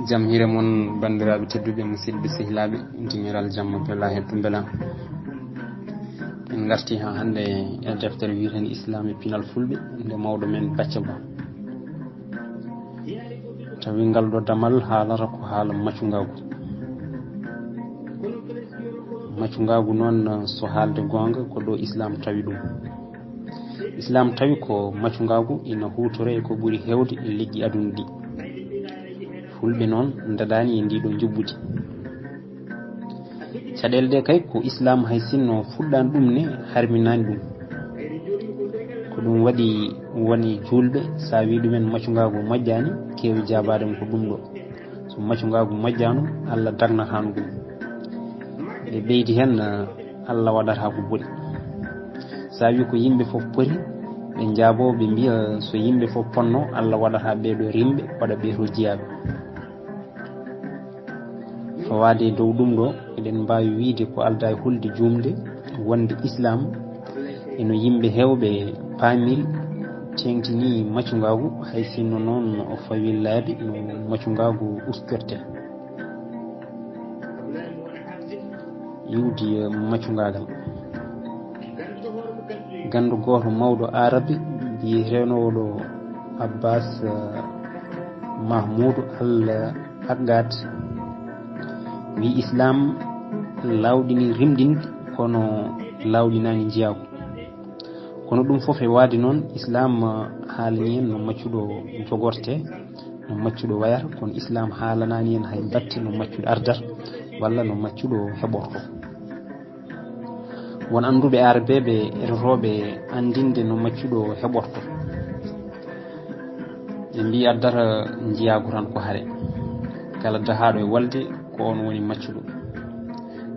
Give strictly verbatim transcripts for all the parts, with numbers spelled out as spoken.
Jam hiire mon, banndiraaɓe tedduɓe, musidɓe sehilaaɓe, dingiral jamma bela hettu bela. En ngarti haa hannde e deftere wiyeteende Islam e pinal Fulɓe, nde mawɗo men Bacca Ba. Tawi ngal ɗo damal haalata ko haala macungaagu. Macungaagu noon, so haalde goonga, ko ɗo Islam tawi ɗum. Islam tawi ko macungaagu ina huutoree ko ɓuri heewde e leƴƴi aduna ɗi. Fulɓe noon ndadaani e ndii ɗoo njuɓɓudi. Caɗeele ɗe kay ko Islam hay sinno fuɗɗaani ɗum ne harminaani ɗum. Ko ɗum waɗi woni juulɓe, so a wii ɗumen macungaagu moƴƴaani, keewi jaabaade mo ko ɗum ɗo. So macungaagu moƴƴaano, Allah dagnataano ɗum. Ɓe ɓeydi heen, Allah waɗata ko boni. So a wii ko yimɓe fof poti, ɓe njaaboo, ɓe mbiya so yimɓe fof ponno, Allah waɗata ɓee ɗo rimɓe, waɗa ɓee to jiyaaɓe. Fawaade e dow ɗum ɗo, eɗen mbaawi wiyde ko aldaa e hulde juumde, wonde Islam eno yimɓe heewɓe paamiri, teeŋtini macungaagu, hay sinno noon o fawi laabi no macungaagu ustirte. Iwdi macungaagal. Ganndo gooto mawɗo Aarabi biyeteenoɗo Abbas, eh, Mahmoud Al Aggad wi Islam laawɗini rimɗinde, kono laawɗinaani njiyaagu. Kono ɗum fof e waade noon, Islam, eh, haalani en no maccuɗo jogorte, no maccuɗo wayata, kono Islam haalanaani en hay batte no maccuɗo ardata, walla no maccuɗo heɓorto. Won annduɓe Aarabeeɓe etotooɓe anndinde no maccuɗo heɓorto. Ɓe mbii addata njiyaagu tan ko hare. Kala dahaaɗo e walde ko oon woni maccuɗo.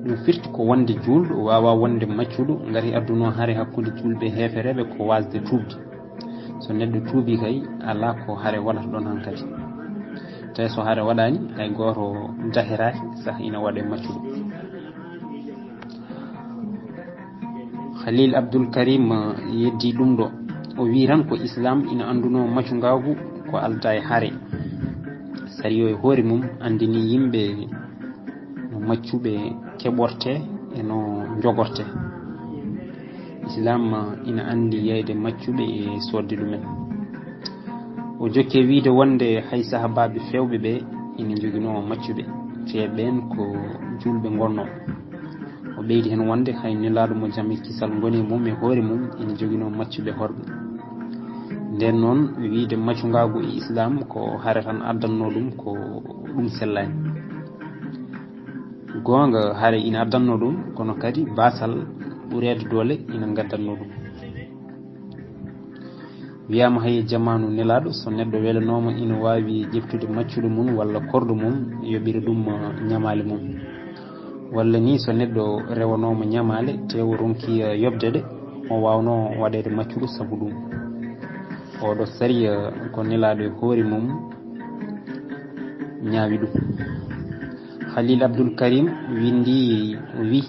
Ɗum firti ko wonde juulɗo waawaa wonde maccuɗo, ngati adduno hare hakkunde juulɓe e heefereeɓe ko waasde tuubde. So neɗɗo tuubii kay, alaa ko hare waɗata ɗoon hankadi. Tawi so hare waɗaani, hay gooto dahiraaki, sah ina waɗe maccuɗo. Khalil Abdul Karim, eh, yeddi ɗum ɗo. O wii tan ko Islam ina anndunoo macungaagu ko aldaa e hare. Sariyo e hoore mum anndini yimɓe no maccuɓe keɓorte e no njogorte. Islam, eh, ina anndi yeyde maccuɓe e soodde ɗumen. O jokki e wiyde wonde hay sahaabaaɓe feewɓe ɓe ina njoginoo maccuɓe, tee ɓeen ko juulɓe ngonnoo. O ɓeydi heen wonde hay nelaaɗo mo jam e kisal ngoni e mum e hoore mum ina joginoo maccuɓe horɓe. Ndeen noon, wiyde macungaagu e Islam ko hare tan addannoo ɗum, ko ɗum sellaani. Goonga, hare ina addannoo ɗum, kono kadi baasal ɓureede doole ina ngaddannoo ɗum. Wiyaama hay e jamaanu nelaaɗo, so neɗɗo welanooma ina waawi ƴeftude maccuɗo mum walla korɗo mum, yoɓira ɗum, eh, ñamaale mum. Walla ni so neɗɗo rewanooma ñamaale, te o ronki, eh, yoɓde ɗe, o waawnoo waɗeede maccuɗo sabu ɗum. Oɗo sariya ko nelaaɗo e hoore mum ñaawi ɗum. Khalil Abdul Karim winndi, o wi,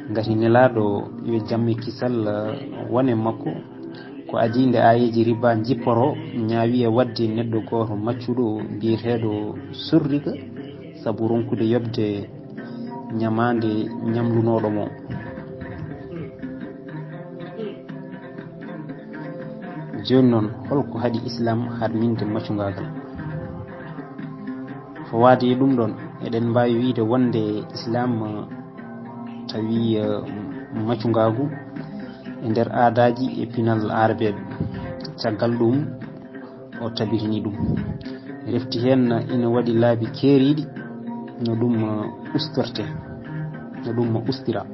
ngati nelaaɗo yo jam e kisal, eh, wone makko, ko adii nde aayeeji riba njipporoo, ñaawi e waɗde neɗɗo gooto maccuɗo biyeteeɗo Surrika sabu ronkude yoɓde ñamaande ñamlunooɗo mo. Jooni noon, holko haɗi Islam harminde macungaagal? Fawaade e ɗum ɗoon, eɗen mbaawi wiyde wonde Islam, eh, tawi, eh, macungaagu e nder aadaaji e pinal Aarabeeɓe. Caggal ɗum, o tabitini ɗum. Refti heen ina waɗi laabi keeriiɗi no ɗum, eh, ustorte, no ɗum ustira.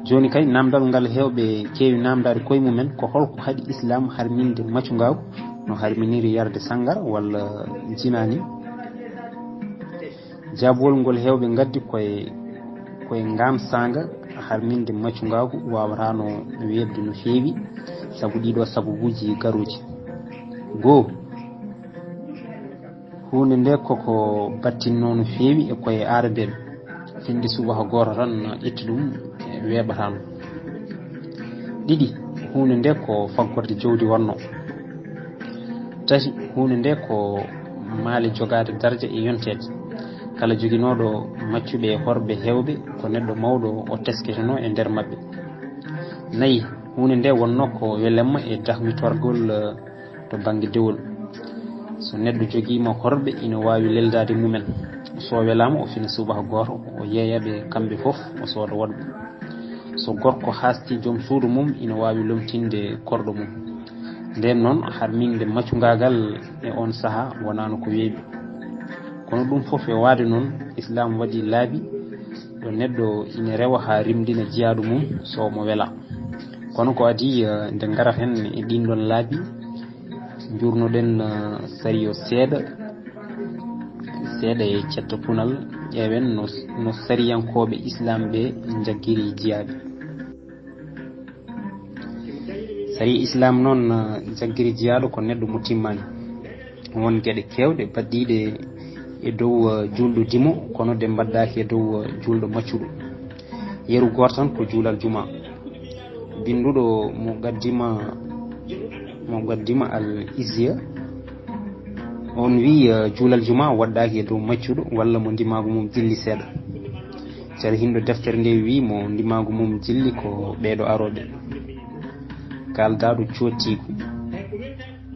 Jooni kay, naamndal ngal heewɓe keewi naamndaade koye mumen ko holko haɗi Islam harminde macungaagu no harminiri yarde sanngara walla jinaani? Jaabowol ngol heewɓe ngaddi koye, koye ngam saanga harminde macungaagu waawataano weeɓde no feewi sabu ɗiɗo sababuuji garooji. Goo, huunde nde koko battinnoo no feewi e koye Aarabeeɓe, findi subaka gooto tan ƴetti ɗum weeɓataano. Ɗiɗi, huunde nde ko faggorde jawdi wonnoo. Tati, huunde nde ko maale jogaade darja e yonteede. Kala joginooɗo maccuɓe e horɓe heewɓe ko neɗɗo mawɗo o tesketenoo e nder maɓɓe. Nayi, huunde nde wonnoo ko welemma e dahmitorgol, eh, to bannge dewol. So neɗɗo jogiima horɓe, ina waawi leldaade mumen. So welaama, o fina subaka gooto, o yeeya ɓe kamɓe fof, o sooda woɗɓe. So gorko haastii joom suudu mum, ina waawi lomtinde korɗo mum. Ndeen noon, harminde maccungaagal e oon sahaa wonaano ko weeɓi. Kono ɗum fof e waade noon, Islaam waɗi laabi ɗo neɗɗo ina rewa haa rimdina jiyaaɗo mum so omo wela. Kono ko adii, eh, nde ngaraten e ɗiin ɗoon laabi, njuurnoɗen, eh, sariya seeɗa, seeɗa e cetto punal, ƴeewen no, no sariyankooɓe Islaam ɓe njaggiri jiyaaɓe. Sariya Islaam noon, eh, jaggiri jiyaaɗo ko neɗɗo mo timmaani. Won geɗe keewɗe baɗɗiiɗe e dow, eh, juulɗo dimo, kono ɗe mbaɗdaaki e dow, eh, juulɗo maccuɗo. Yeru gooto tan ko juulal juma. Binnduɗo Muqaddima, Muqaddima al Izziya, on wi, eh, juulal juma waɗɗaaki e dow maccuɗo walla mo ndimaagu mum jilli seeɗa. Carihindo deftere nde wi mo ndimaagu mum jilli ko ɓeeɗo arooɓe. Kaaldaaɗo cootiigu,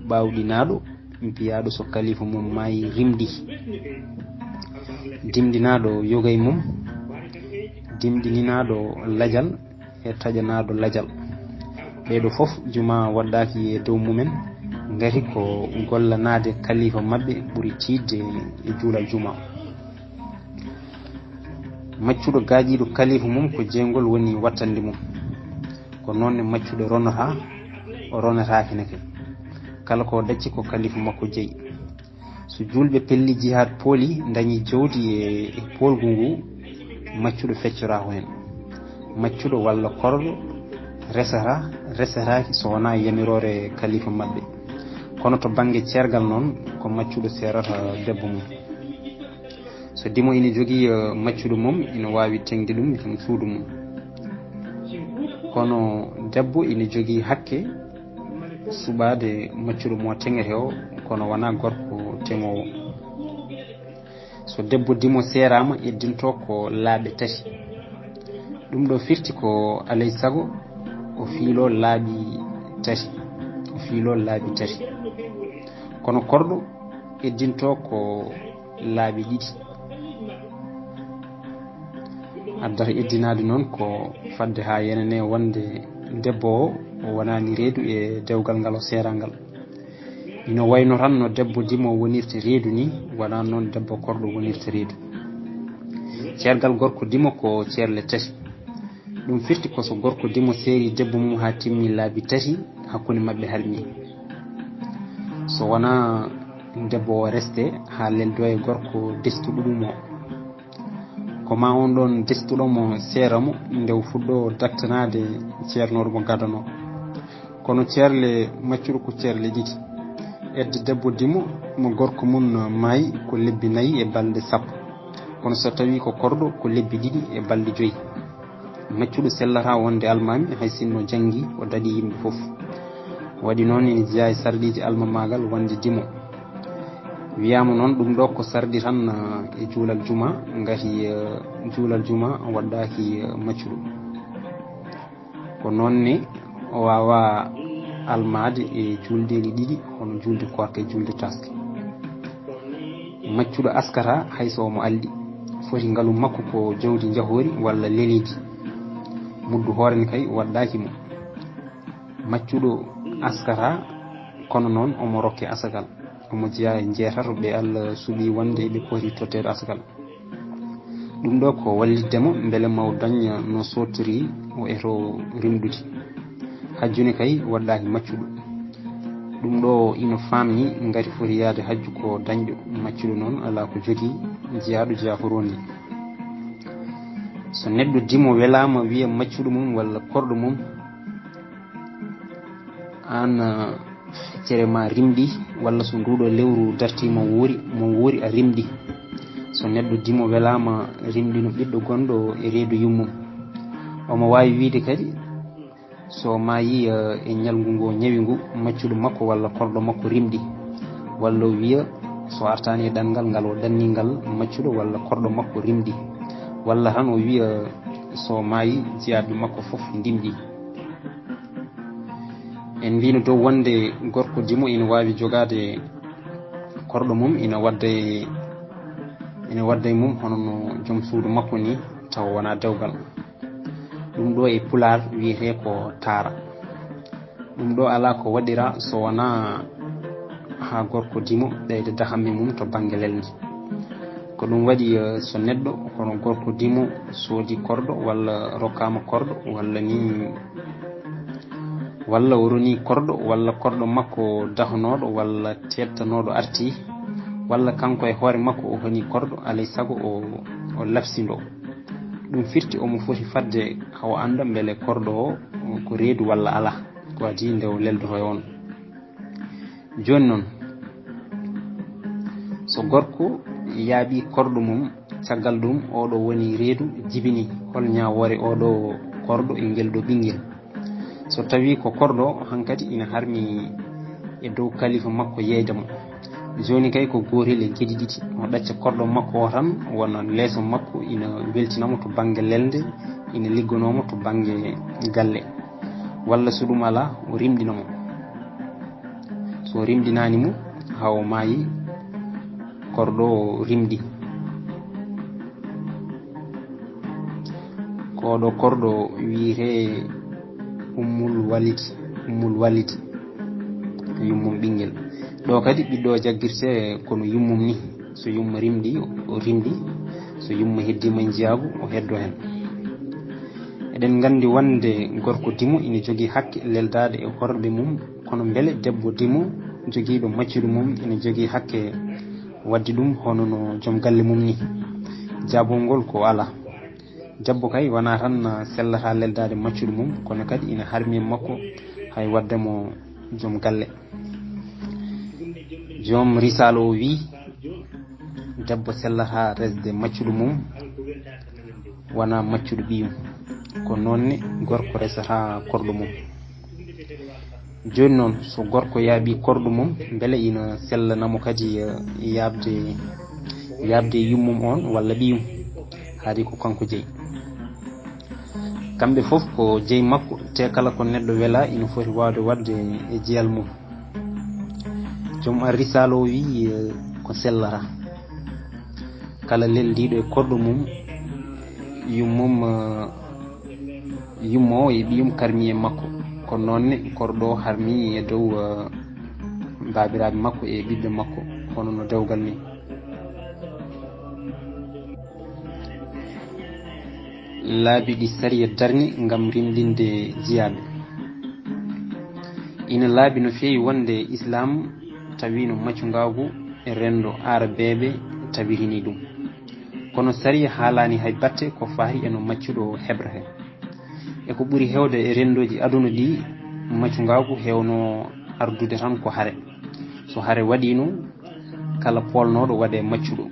ɓaawɗinaaɗo, mbiyaaɗo so kalifa mum maayi rimdi. Dimɗinaaɗo yogay mum, dimɗininaaɗo lajal e taƴanaaɗo lajal. Ɓeeɗo fof juma waɗɗaaki e dow mumen, ngati ko gollanaade kalifa maɓɓe ɓuri tiiɗde e juulal juma. Maccuɗo gaaƴiiɗo kalifa mum ko jeyngol woni wattande mum. Ko noon ne maccuɗo ronata, o ronataake ne kay. Kala ko dacci ko kalifa makko jeyi. So juulɓe pelli jihaad pooli, ndañi jawdi e, e poolgu ngu, maccuɗo feccoraako heen. Maccuɗo walla korɗo resata, resataaki so wonaa yamiroore kalifa maɓɓe. Kono to bannge ceergal noon, ko maccuɗo seerata debbo mum. So dimo ina jogii, eh, maccuɗo mum, ina waawi teŋde ɗum e suudu mum. Kono debbo ina jogii hakke suɓaade maccuɗo mo teŋete o, kono wonaa gorko teŋoowo. So debbo dimo seeraama, eddinto ko laaɓe tati. Ɗum ɗo firti ko alay sago o fiilo laaɓi tati. O fiilo laaɓi tati. Kono korɗo eddinto ko laabi ɗiɗi. Addata eddinaade noon ko fadde haa yenanee wonde debbo o, o wonaani reedu e dewgal ngal o seerangal. Ina wayno tan no debbo dimo wonirta reedu ni, wonaa noon debbo korɗo wonirta reedu. Ceergal gorko dimo ko ceerle tati. Ɗum firti ko so gorko dimo seeri debbo mum haa timmi laabi tati, hakkunde maɓɓe harmi. So wonaa debbo o reste haa leldo e gorko destuɗo ɗum o. Ko ma on ɗon destuɗo mo seera mo nde o fuɗɗo daktanaade ceernooɗo mo gadano. Kono ceerle maccuɗo ko ceerle ɗiɗi. Edde debbo dimo mo gorko mum maayi ko lebbi nayi e balɗe sappo. Kono so tawi ko korɗo ko lebbi ɗiɗi e balɗe joyi. Maccuɗo sellata wonde almaami hay sinno janngi o daɗi yimɓe fof. Waɗi noon ene jeyaa e sarɗiiji almamaagal wonde dimo. Wiyaama noon ɗum ɗo ko sarɗi tan, eh, e juulal juma, ngati, eh, juulal juma waɗɗaaki, eh, maccuɗo. Ko noon ne o waawaa almaade e juulɗeeli ɗiɗi, hono juulde koorka e juulde taaske. Maccuɗo askata hay so omo alɗi. Foti ngalu makko ko jawdi njahoori walla leliidi. Muddu hoore ne kay waɗɗaaki mo. Maccuɗo askata, kono noon omo rokke asakal. Omo jeyaa e njeetato ɓe Allah suɓii wonde eɓe poti totteede asakal. Ɗum ɗo ko wallitde mo mbele ma o dañ no sootori o eto rimɗude. Hajju ne kay waɗɗaaki maccuɗo. Ɗum ɗo ina faamni ngati foti yaade hajju ko dañɗo, maccuɗo noon alaa ko jogii, jeyaaɗo jeyaa ko rondi. So neɗɗo dimo welaama wiya maccuɗo mum walla korɗo mum, aan, eh, feccere ma rimɗi, walla so nduɗo lewru darti mo wuuri, mo wuuri a rimɗi. So neɗɗo dimo welaama rimɗino ɓiɗɗo gonɗo e reedu yummum. Omo waawi wiide kadi, so maayi, eh, e ñalngu ngo ñawi ngu, maccuɗo makko walla korɗo makko rimɗi. Walla o wiya, So artaani e ɗanngal ngal, o ɗanni ngal maccuɗo walla korɗo makko rimɗi, walla tan o wiya so maayi jiyaaɓe makko fof ndimɗi. En mbino dow wonde gorko dimo ina waawi jogaade korɗo mum, ina wadda e, ina wadda e mum hono no joom suudu makko ni, tawa wonaa dewgal. Ɗum ɗo e pulaar wiyetee ko taara. Ɗum ɗo alaa ko waɗira so wonaa haa gorko dimo ɓeyda dahamme mum to bannge lelnde. Ko ɗum waɗi, eh, so neɗɗo hono gorko dimo soodi korɗo walla rokkaama korɗo walla ni, walla o roni korɗo walla korɗo makko dahnooɗo walla teettanooɗo arti, walla kanko e hoore makko o honi korɗo, alay sago o, o labsindo. Ɗum firti omo foti fadde hawo annda mbele korɗo o ko reedu walla alaa, ko adii nde o leldoto e on. Jooni noon, so gorko yaaɓi korɗo mum, caggal ɗum oɗo woni reedu jibini hol ñaawoore oɗo korɗo e ngel ɗo ɓinngel. So tawii ko korɗo, hankadi ina harmi e dow kalifa makko yeeyde mo. Jooni kay ko gootel e geɗe ɗiɗi, o ɗacca korɗo makko o tan, wona leeso makko ina weltina mo to bannge lelnde, ina ligganoo mo to bannge galle. Walla so ɗum alaa, o rimɗina mo. So rimɗinaani mo, haa o maayi, korɗo o rimɗi. Ko oɗo korɗo wiyetee Ummul Walidi, Ummul Walidi, yummum ɓinngel. Ɗo kadi ɓiɗɗo o jaggirtee kono yummum ni. So yumma rimɗi, o rimɗi. So yumma heddiima njiyaagu, o heddo heen. Eɗen nganndi wonde gorko dimo ina jogii hakke leldaade e horɓe mum, kono mbele debbo dimo jogiiɗo maccuɗo mum ina jogii hakke waɗde ɗum hono no joom galle mum ni? Jaabongol ko alaa. Debbo kay wonaa tan sellata leldaade maccuɗo mum, kono kadi ina harmi e makko hay waɗde mo joom galle. Joom risaala o wii, debbo sellata resde maccuɗo mum, wonaa maccuɗo ɓiyum. Ko noon ne gorko resata korɗo mum. Jooni noon, so gorko yaaɓi korɗo mum, mbele ina sellana mo kadi, eh, yaaɓde, yaaɓde e yummum on walla ɓiyum? Haadi ko kanko jeyi. Kamɓe fof ko jeyi makko, te kala ko neɗɗo wela ina foti waawde waɗde e jeyal mum. Joom ar risaala o wii, eh, ko sellata. Kala leldiiɗo e korɗo mum, yummum, eh, yummo o e ɓiyum karmi e makko. Ko noon ne korɗo o harmi e dow, eh, baabiraaɓe makko e ɓiɓɓe makko, hono no dewgal ni. Laabi ɗi sariya darni ngam rimɗinde jiyaaɓe. Ina laabi no feewi wonde Islaam tawino maccungaagu e renndo Aarabeeɓe tawirini ɗum. Kono sariya haalaani hay batte ko faati e no maccuɗo hebrata. E ko ɓuri heewde e renndooji aduna ɗi, maccungaagu heewno ardude tan ko hare. So hare waɗiino, kala poolnooɗo waɗe maccuɗo.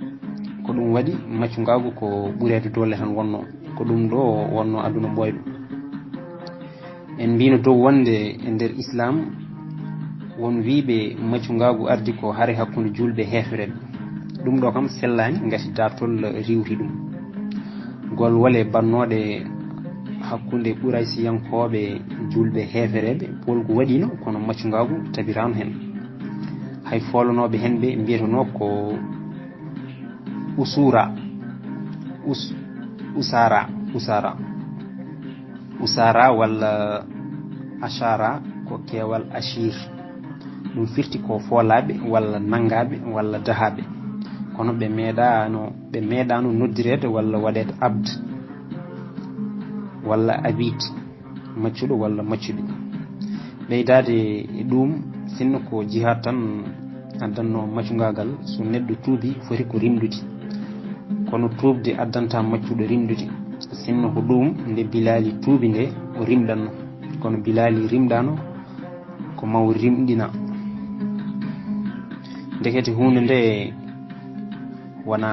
Ko ɗum waɗi maccungaagu ko ɓureede doole tan wonno. Ko ɗum ɗo wonno aduna ɓooyɗo. En mbino dow wonde e nder Islaam, won wiiɓe maccungaagu ardi ko hare hakkunde juulɓe heefereɓe. Ɗum ɗo kam sellaani, ngati daartol riiwti ɗum. Gol wole bannooɗe hakkunde Quraysiyankooɓe juulɓe heefereɓe, poolgu waɗiino, kono maccungaagu tabiraano heen. Hay foolonooɓe heen ɓe mbiyatonoo ko usura, us-, usara, usara. Usara walla ashara ko keewal ashir. Ɗum firti ko foolaaɓe walla nanngaaɓe walla dahaaɓe. Kono ɓe meeɗaano, ɓe meeɗaano noddireede walla waɗeede abd walla abid, maccuɗo walla maccuɗi. Ɓeydaade e ɗum, sinno ko jihaad tan addanno maccungaagal, so neɗɗo tuubi, foti ko rimɗude. Kono tuubde addanta maccuɗo rimɗude. Sinno ko ɗum, nde Bilaali tuubi nde, o rimɗanno. Kono Bilaali rimɗaano ko maw rimɗina. Ndekete huunde nde wonaa